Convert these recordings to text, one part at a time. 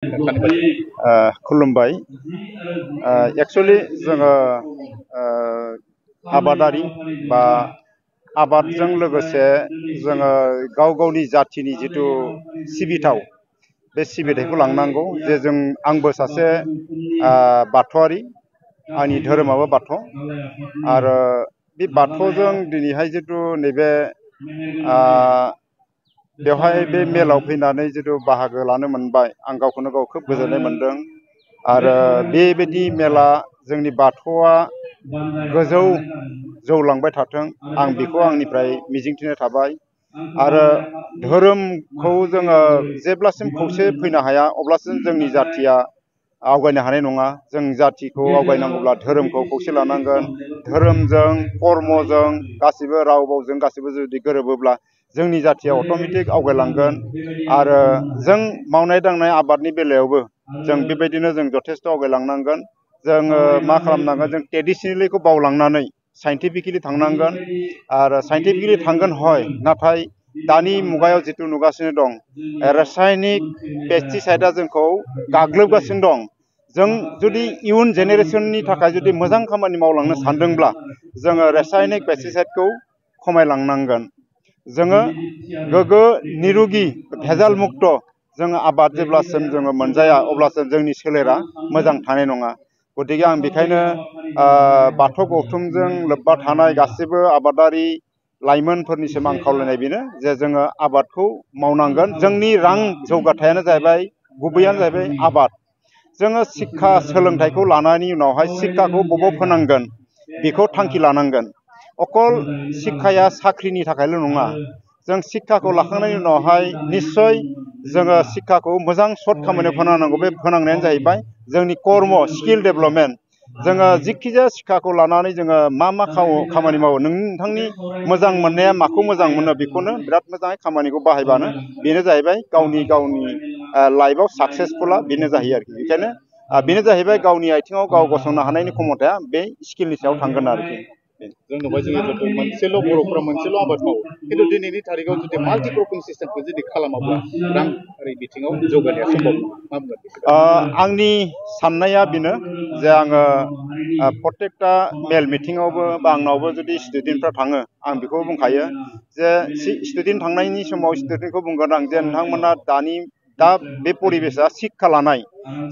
खुलुमबाय एक्चुअली जोङो आबादारि बा आबादजों लोगोसे जोङो गाव गावनि जाथिनि जिथु सिबिथाव बे सिबिथायखौ लांनांगौ जे जों आंबो सासे बाथौआरि आंनि धोरोमाबो बाथौ आरो बे बाथौजों दिनैहाय जिथु नैबे बेवहाय बे मेलाव फैनानै जिथु बाहागो लानो मोनबाय आं गावखौनो गाव खोब गोजोननाय मोनदों आरो बेबायदि मेला जोंनि बाथौआ गोजौ जौलांबाय थाथों आं बेखौ आंनिफ्राय मिजिंथिनाय थाबाय आरो धोरोमखौ जोङो जेब्लासिम खौसे फैनो हाया अब्लासिम जोंनि जाथिया आवगायनो हानाय नङा जों जाथिखौ आवगायनांगौब्ला धोरोमखौ खौसे लानांगोन धोरोमजों कर्मजों गासिबो राव बावजों गासिबो जुदि गोरोबोब्ला जोंनि जाथिया अट'मेटिक आवगायलांगोन आरो जों मावनाय दांनाय आबादनि बेलायावबो जों बेबायदिनो जों जथेस्थ' आवगायलांनांगोन जोङो मा खालामनांगोन जों ट्रेडिसनेलिखौ बावलांनानै साइन्टिफिकेलि थांनांगोन आरो साइन्टिफिकेलि थांगोन हय नाथाय दानि मुगायाव जिथु नुगासिनो दं रासायनिक पेस्टिसाइडआ जोंखौ गाग्लोबगासिनो दं जों जुदि इयुन जेनेरेसननि थाखाय जुदि मोजां खामानि मावलांनो सानदोंब्ला जोङो रासायनिक पेस्टिसाइडखौ खमायलांनांगोन जोङो गोग्गो निरुगि भेजाल मुक्त जोङो आबाद जेब्लासिम जोङो मोनजाया अब्लासिम जोंनि सोलेरा मोजां थानाय नङा गतिके आं बेखायनो बाथौ गौथुमजों लोब्बा थानाय गासिबो आबादारि लाइमोनफोरनिसिम आं खावलायनाय बेनो जे जोङो आबादखौ मावनांगोन जोंनि रां जौगाथायानो जाहैबाय गुबैयानो जाहैबाय आबाद जोङो शिक्षा सोलोंथाइखौ लानायनि उनावहाय शिक्षाखौ बबाव फोनांगोन बेखौ थांखि लानांगोन अकल शिक्षाया साख्रिनि थाखायल' नङा जों शिक्षाखौ लाखांनायनि उनावहाय निस्सय जोङो शिक्षाखौ मोजां सर्ट खामानियाव फोनांनांगौ बे फोनांनायानो जाहैबाय जोंनि कर्म स्किल डेभेलपमेन्ट जोङो जिखिजाया शिक्षाखौ लानानै जोङो मा खामानि मावो नोंथांनि मोजां मोननाया माखौ मोजां मोनो बेखौनो बिराद मोजाङै खामानिखौ बाहायबानो बेनो जाहैबाय गावनि लाइफआव साक्सेसफुला बेनो जाहैयो आरोखि बेखायनो बेनो जाहैबाय गावनि आथिङाव गाव गसंनो हानायनि क्षमताया बे स्किलनि सायाव थांगोन आरोखि जों नुबाय जोङो जुदि मोनसेल' बर'फ्रा मोनसेल' आबाद मावो खिन्थु दिनैनि थारिखआव जुदि माल्टि क्रपिं सिस्टेमखौ जुदि खालामाब्ला राङारि बिथिङाव जौगानाया सम्भब मा बुंगोन आंनि साननाया बेनो जे आङो प्रत्येकटा मेल मिटिङावबो बा आंनावबो जुदि स्टुडेन्टफ्रा थाङो आं बेखौ बुंखायो जे स्टुडेन्ट थांनायनि समाव स्टुडेन्टखौ बुंगोन आं जे नोंथांमोना दा बे परिबेसा शिक्षा लानाय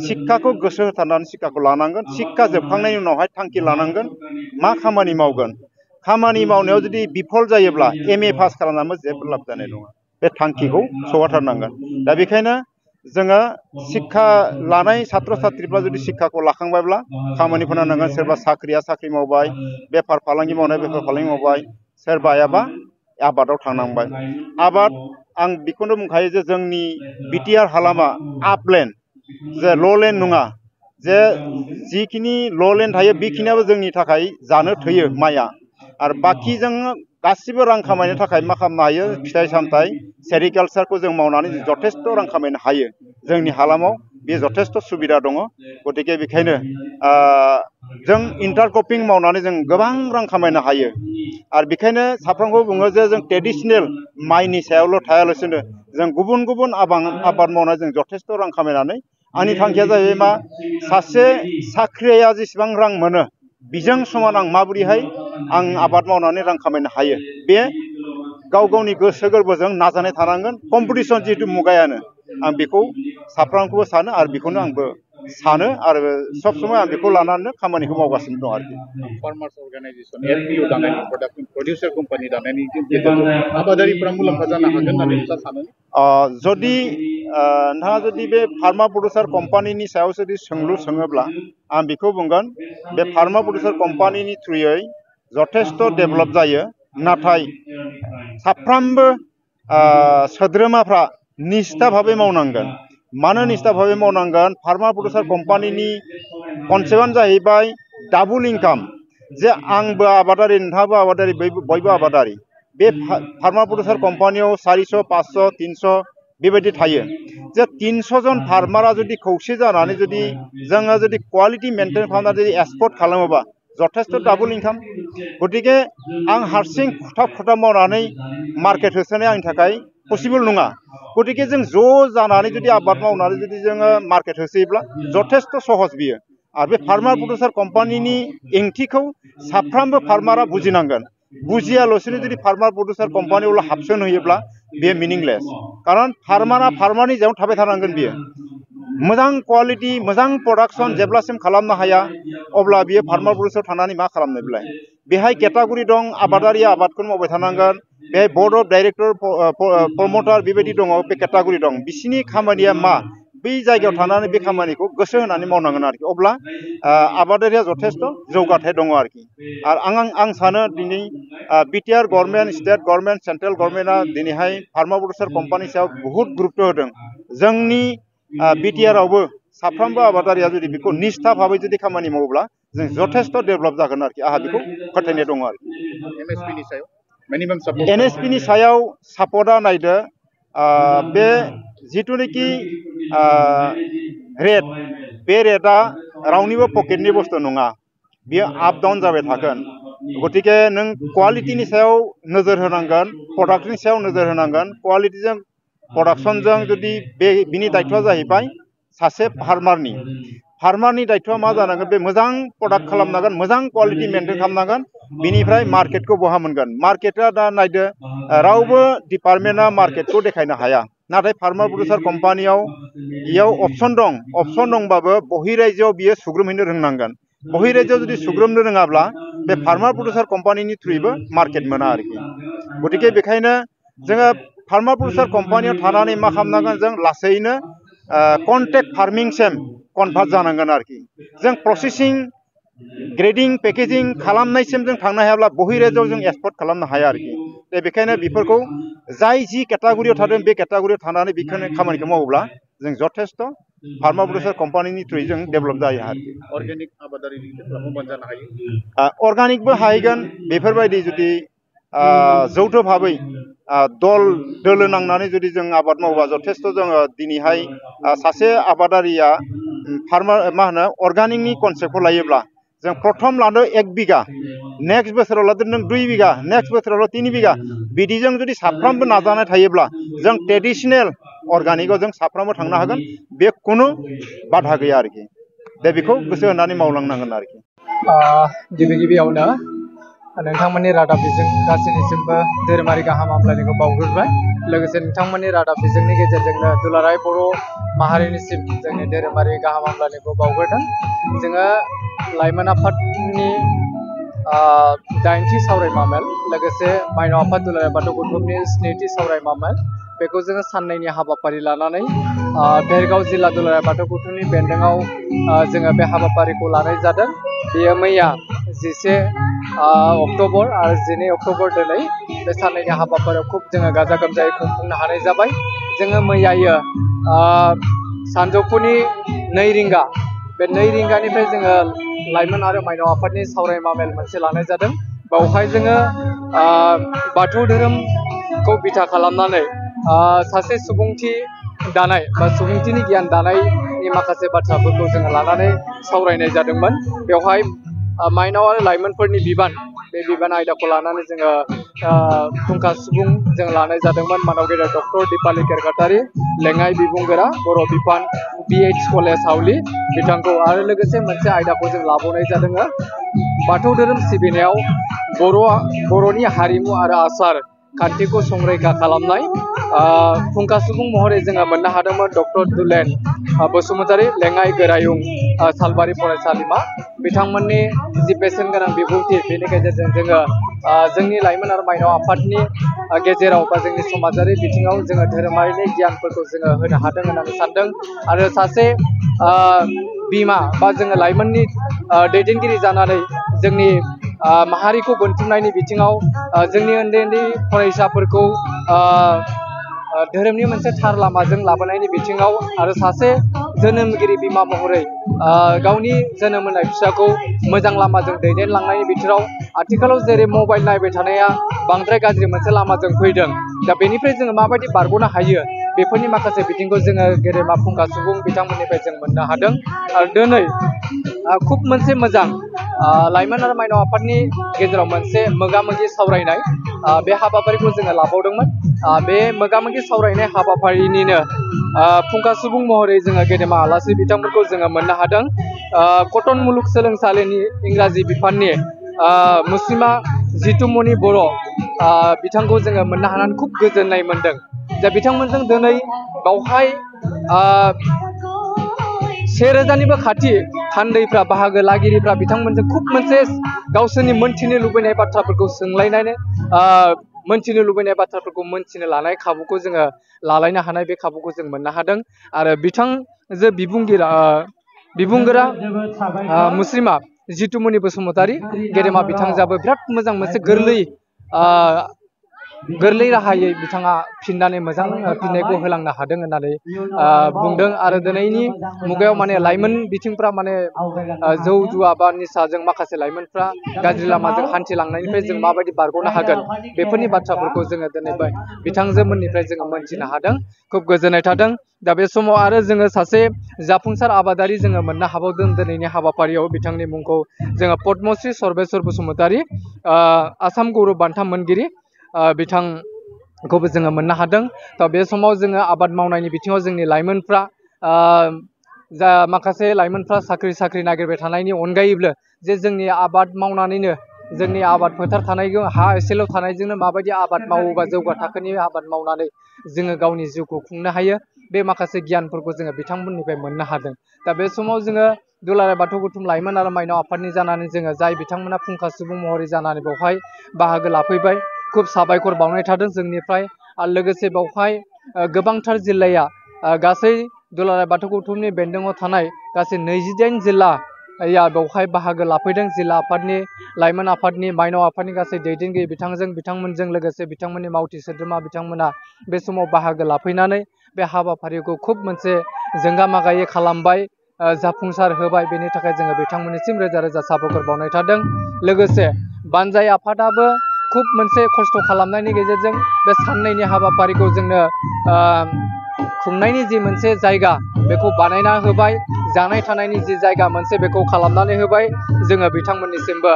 शिक्षाखौ गोसो होथारनानै शिक्षाखौ लानांगोन शिक्षा जोबखांनायनि उनावहाय थांखि लानांगोन मा खामानि मावगोन खामानि मावनायाव जुदि बिफल जायोब्ला MA पास खालामनानैबो जेबो लाब जानाय नङा बे थांखिखौ सौहाथारनांगोन दा बेखायनो जोङो शिक्षा लानाय सात्र साथ्रिफ्रा जुदि शिक्षाखौ लाखांबायब्ला खामानि फोनांनांगोन सोरबा साख्रिया साख्रि मावबाय बेफार फालांगि मावनाय बेफार फालांगि मावबाय सोरबायाबा आबादाव थांनांबाय आबाद आं बेखौनो बुंखायो जे जोंनि बिटिआर हालामा आपलेन्ड जे ल'लेन्ड नङा जे जिखिनि ल'लेन्ड थायो बेखिनियाबो जोंनि थाखाय जानो थोयो माइआ आरो बाखि जोङो गासिबो रां खामायनो थाखाय मा खालामनो हायो फिथाइ सामथाइ सेरिकालचारखौ जों मावनानै जथेस्थ' रां खामायनो हायो जोंनि हालामाव बे जथेस्थ' सुबिदा दङ गतिके बेखायनो जों इन्टारक्रपिं मावनानै जों गोबां रां खामायनो हायो आरो बेखायनो साफ्रोमबो बुङो जे जों ट्रेडिसनेल माइनि सायावल' थायालासेनो जों गुबुन गुबुन आबाद मावनानै जों जथेस्थ' रां खामायनानै आंनि थांखिया जाहैबाय मा सासे साख्रिया जेसेबां रां मोनो बिजों समान आं माबोरैहाय आं आबाद मावनानै रां खामायनो हायो बे गाव गावनि गोसो गोरबोजों नाजानाय थानांगोन कम्पिटिसन जिहेतु मुगायानो आं बेखौ साफ्रोमखौबो सानो आरो बेखौनो आंबो सानो आरो सब समय आं बेखौ लानानै खामानिखौ मावगासिनो दं आरोखि फार्मार्स अर्गानाइजेसन FPO दानायनि प्रडिउसार कम्पानि दानायनि गेजेरजों आबादारिफ्रा मुलाम्फा जानो हागोन होननानै नोंथाङा सानो जुदि नोंथाङा जुदि बे फार्मा प्रडिउसार कम्पानिनि सायाव जुदि सोंलु सोङोब्ला आं बेखौ बुंगोन बे फार्मा प्रडिउसार कम्पानिनि थ्रुयै जथेस्थ' डेभेलप जायो नाथाय साफ्रोमबो सोद्रोमाफ्रा निष्ठा भाबै मावनांगोन मानो निष्ठा भाबै मावनांगोन फार्मा प्रडिउसार कम्पानिनि कनसेप्टआनो जाहैबाय डाबल इनकाम जे आंबो आबादारि नोंथाङाबो आबादारि बयबो आबादारि बे फार्मा प्रडिउसार कम्पानियाव 400 500 300 बेबायदि थायो जे 300 जन फार्मारा जुदि खौसे जानानै जुदि जोङो जुदि क्वालिटि मेनटेन खालामनानै जुदि एक्सपर्ट खालामोबा जथेस्थ डाबल इनकाम गतिके आं हारसिं खुथाब मावनानै मार्केट होसोनाया आंनि थाखाय पसिबल नङा गतिके जों ज' जानानै जुदि आबाद मावनानै जुदि जोङो मार्केट होसोयोब्ला जथेस्थ सहज बियो आरो बे फार्मार प्रडिउसार कम्पानिनि ओंथिखौ साफ्रोमबो फार्मारा बुजिनांगोन बुजियाल'सेनो जुदि फार्मार प्रडिउसार कम्पानियाव हाबसन होयोब्ला बेयो मिनिंलेस कारण फार्मारा फार्मारनि जायाव थाबाय थानांगोन बियो मोजां क्वालिटी मोजां प्रडाक्शन जेब्लासिम खालामनो हाया अब्ला बियो फार्मार प्रडिउसार थानानै मा खालामनो बिलाय बेहाय केटागरि दं आबादारिया आबादखौ मावबाय थानांगोन बेहाय बोर्ड अफ डाइरेक्टर प्रमोटर बेबायदि दङ बे केटागरि दं बिसिनि खामानिया मा बै जायगायाव थानानै बे खामानिखौ गोसो होनानै मावनांगोन आरोखि अब्ला आबादारिया जथेस्थ जौगाथाय दङ आरोखि आरो आं सानो दिनै BTR government state government central गभर्नमेन्टआ दिनैहाय फार्मार प्रडिउसार कम्पानि सायाव बहुत गुरुत्व होदों जोंनि बिटिआरआवबो साफ्रोमबो आबादारिया जुदि बेखौ निष्ठा भाबै जुदि खामानि मावोब्ला जों जथेस्थ डेभेलप जागोन आरोखि आंहा बेखौ फोथायनाय दङ आरोखि एनएसपिनि सायाव सापर्टआ नायदो बे जिथुनाखि रेट बे रेटआ रावनिबो पकेटनि बुस्थु नङा बियो आप डाउन जाबाय थागोन गतिके नों क्वालिटिनि सायाव नोजोर होनांगोन प्रडाक्टनि सायाव नोजोर होनांगोन क्वालिटिजों प्रडाक्शनजों जुदि बिनि दायित्वआ जाहैबाय सासे फार्मारनि दायित्वआ मा जानांगोन बे मोजां प्रडाक्ट खालामनांगोन मोजां क्वालिटि मेनटेन खालामनांगोन बिनिफ्राय मार्केटखौ बहा मोनगोन मार्केटआ दा नायदो रावबो डिपार्टमेन्टआ मार्केटखौ देखायनो हाया नाथाय फार्मार प्रडिउसार कम्पानियाव इयाव अपसन दंबाबो बहिरायजोआव बियो सुग्रोमहैनो रोंनांगोन बहिरायजोआव जुदि सुग्रोमनो रोङाब्ला बे फार्मार प्रडिउसार कम्पानिनि थ्रुयैबो मार्केट मोना आरोखि गतिके बेखायनो जोङो फार्मार प्रडिउसार कम्पानियाव थानानै मा खालामनांगोन जों लासैनो कन्ट्रेक्ट फार्मिंसिम कनभार्ट जानांगोन आरोखि जों प्रसेसिं ग्रेडिं पेकेजिं खालामनायसिम जों थांनो हायाब्ला बहिरायजोआव जों एक्सपर्ट खालामनो हाया आरोखि बेखायनो बेफोरखौ जाय जि केटागरियाव थादों बे केटागरियाव थानानै बेखौनो खामानिखौ मावोब्ला जों जथेस्थ फार्मार प्रडिउसार कम्पानिनि थ्रुयै जों डेभेलप जायो आरोखि अर्गेनिक आबादारि जानो हायो अर्गानिकबो हाहैगोन बेफोरबायदि जुदि जौथ भाबै दोलो नांनानै जुदि जों आबाद मावोबा जथेस्थ जोङो दिनैहाय सासे आबादारिया फार्मार मा होनो अर्गानिकनि कनसेप्टखौ लायोब्ला जों प्रथम लादो 1 बिघा नेक्स्ट बोसोराव लादो नों 2 बिघा नेक्स्ट बोसोराव 3 बिघा बिदिजों जुदि साफ्रोमबो नाजानाय थायोब्ला जों ट्रेडिशनेल अर्गानिकआव जों साफ्रोमबो थांनो हागोन बे खुनु बाधा गैया आरोखि दा बेखौ गोसो होनानै मावलांनांगोन आरोखि गिबियावनो नोंथांमोननि रादाब बिजों गासैनिसिमबो धोरोमारि गाहाम हामलायनायखौ बावग्रोबाय लोगोसे नोंथांमोननि रादाब बिजोंनि गेजेरजोंनो दुलाराय बर' माहारिनिसिम जोंनि धोरोमारि गाहाम हामलायनायखौ बावग्रोदों जोङो लाइमोन आफादनि 8थि सावरायमा मेल लोगोसे माइनाव आफाद दुलाराय बाथौ गौथुमनि 7थि सावरायमा मेल बेखौ जोङो साननैनि हाबाफारि लानानै भेरगाव जिल्ला दुलाराय बाथौ गौथुमनि बेन्दोङाव जोङो बे हाबाफारिखौ लानाय जादों बेयो मैया 11 अक्ट'बर आरो 12 अक्ट'बर दिनै बे साननैनि हाबाफारियाव खुब जोङो गाजा गोमजायै खुंफुंनो हानाय जाबाय जोङो मैयायो सानजौफुनि 2 रिंगा बे 2 रिंगानिफ्राय जोङो लाइमोन आरो माइनाव आफादनि सावरायमा मेल मोनसे लानाय जादों बावहाय जोङो बाथौ धोरोमखौ बिथा खालामनानै सासे सुबुंथि दानाय बा सुबुंथिनि गियान दानायनि माखासे बाथ्राफोरखौ जोङो लानानै सावरायनाय जादोंमोन बेवहाय माइनाव आरो लाइमोनफोरनि बिबान बे बिबान आयदाखौ लानानै जोङो फुंखा सुबुं जों लानाय जादोंमोन मानव गेदेर डक्टर दिपाली केरकाटारि लेङाइ बिबुंगोरा बर' बिफान BH कलेज हावलि बिथांखौ आरो लोगोसे मोनसे आयदाखौ जों लाबावनाय जादों बाथौ धोरोम सिबिनायाव बर'नि हारिमु आरो आसार खान्थिखौ संरैखा खालामनाय फुंखा सुबुं महरै जोङो मोननो हादोंमोन डक्टर दुलेन बसुमतारी लेङाइ गोरायुं सालबारि फरायसालिमा बिथांमोननि जि बेसेन गोनां बिबुंथि बेनि गेजेरजों जोङो जोंनि लाइमोन आरो माइनाव आफादनि गेजेराव बा जोंनि समाजारि बिथिङाव जोङो धोरोमारिनि गियानफोरखौ जोङो होनो हादों होननानै सानदों आरो सासे बिमा बा जोङो लाइमोननि दैदेनगिरि जानानै जोंनि माहारिखौ बोनथुमनायनि बिथिङाव जोंनि उन्दै फरायसाफोरखौ धोरोमनि मोनसे थार लामाजों लाबोनायनि बिथिङाव आरो सासे जोनोमगिरि बिमा महरै गावनि जोनोम होनाय फिसाखौ मोजां लामाजों दैदेनलांनायनि बिथोराव आथिखालाव जेरै मबाइल नायबाय थानाया बांद्राय गाज्रि मोनसे लामाजों फैदों दा बेनिफ्राय जोङो माबायदि बारग'नो हायो बेफोरनि माखासे बिथिंखौ जोङो गेदेमा फुंखा सुबुं बिथांमोननिफ्राय जों मोननो हादों आरो दिनै खुब मोनसे मोजां लाइमोन आरो माइनाव आफादनि गेजेराव मोनसे मोगा-मोगि सावरायनाय बे हाबाफारिखौ जोङो लाबावदोंमोन। बे मोगा-मोगि सावरायनाय हाबाफारिनिनो फुंखा सुबुं महरै जोङो गेदेमा आलासि बिथांमोनखौ जोङो मोननो हादों। कटन मुलुगसोलोंसालिनि इंराजि बिफाननि मुस्लिमा जितुमनि बर' बिथांखौ जोङो मोननो हानानै खुब गोजोननाय मोनदों। दा बिथांमोनजों दिनै बावहाय 1000निबो खाथि थान्दैफ्रा बाहागो लागिरिफ्रा बिथांमोनजों खुब मोनसे गावसोरनि मोनथिनो लुबैनाय बाथ्राफोरखौ सोंलायनानै मोनथिनो लुबैनाय बाथ्राफोरखौ मोनथिनो लानाय खाबुखौ जोङो लालायनो हानाय बे खाबुखौ जों मोननो हादों। आरो बिथांजो बिबुंगोरा मुस्लिमा जितुमनि बसुमतारी गेदेमा बिथांजोआबो बिराद मोजां मोनसे गोरलै राहायै बिथाङा फिननानै मोजां फिननायखौ होलांनो हादों होननानै बुंदों। आरो दिनैनि मुगायाव माने लाइमोन बिथिंफ्रा माने जौ जुवा बा निसाजों माखासे लाइमोनफ्रा गाज्रि लामाजों हान्थिलांनायनिफ्राय जों माबायदि बारग'नो हागोन बेफोरनि बाथ्राफोरखौ जोङो दिनै बिथांजोमोननिफ्राय जोङो मोनथिनो हादों। खुब गोजोननाय थादों। दा बे समाव आरो जोङो सासे जाफुंसार आबादारि जोङो मोननो हाबावदों दिनैनि हाबाफारियाव। बिथांनि मुंखौ जोङो पद्मश्री सर्बेश्वर बसुमतारी आसाम गौरब बान्था मोनगिरि बिथांखौबो जोङो मोननो हादों। दा बे समाव जोङो आबाद मावनायनि बिथिङाव जोंनि लाइमोनफ्रा जा माखासे लाइमोनफ्रा साख्रि नागिरबाय थानायनि अनगायैबो जे जोंनि आबाद मावनानैनो जोंनि आबाद फोथार थानायजों हा एसेल' थानायजोंनो माबायदि आबाद मावोबा जौगा थाखोनि आबाद मावनानै जोङो गावनि जिउखौ खुंनो हायो बे माखासे गियानफोरखौ जोङो बिथांमोननिफ्राय मोननो हादों। दा बे समाव जोङो दुलाराय बाथौ गौथुम लाइमोन आरो माइनाव आफादनि जानानै जोङो जाय बिथांमोना फुंखा सुबुं महरै जानानै बेवहाय बाहागो लाफैबाय खुब साबायखर बावनाय थादों जोंनिफ्राय। आरो लोगोसे बेवहाय गोबांथार जिल्लाया गासै दुलाराय बाथौ गौथुमनि बेन्दोङाव थानाय गासै 28 जिल्लाया बेवहाय बाहागो लाफैदों। जिल्ला आफादनि लाइमोन आफादनि माइनाव आफादनि गासै दैदेनगिरि बिथांमोनजों लोगोसे बिथांमोननि मावथि सोद्रोमा बिथांमोना बे समाव बाहागो लाफैनानै बे हाबाफारिखौ खुब मोनसे जोंगा मागायै खालामबाय, जाफुंसार होबाय। बेनि थाखाय जोङो बिथांमोननिसिम रोजा रोजा साबायखर बावनाय थादों। लोगोसे बानजाय आफादाबो खुब मोनसे खस्थ' खालामनायनि गेजेरजों बे साननैनि हाबाफारिखौ जोंनो खुंनायनि जि मोनसे जायगा बेखौ बानायना होबाय, जानाय थानायनि जि जायगा मोनसे बेखौ खालामनानै होबाय। जोङो बिथांमोननिसिमबो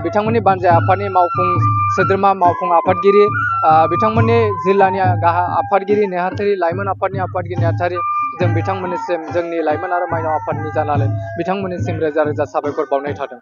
बिथांमोननि बानजाय आफादनि मावफुं सोद्रोमा मावफुं आफादगिरि बिथांमोननि जिल्लानि आफादगिरि नेहाथारि लाइमोन आफादनि आफादगिरि नेहाथारि जों बिथांमोननिसिम जोंनि लाइमोन आरो माइनाव आफादनि जानानै बिथांमोननिसिम रोजा रोजा साबायखर बावनाय थादों।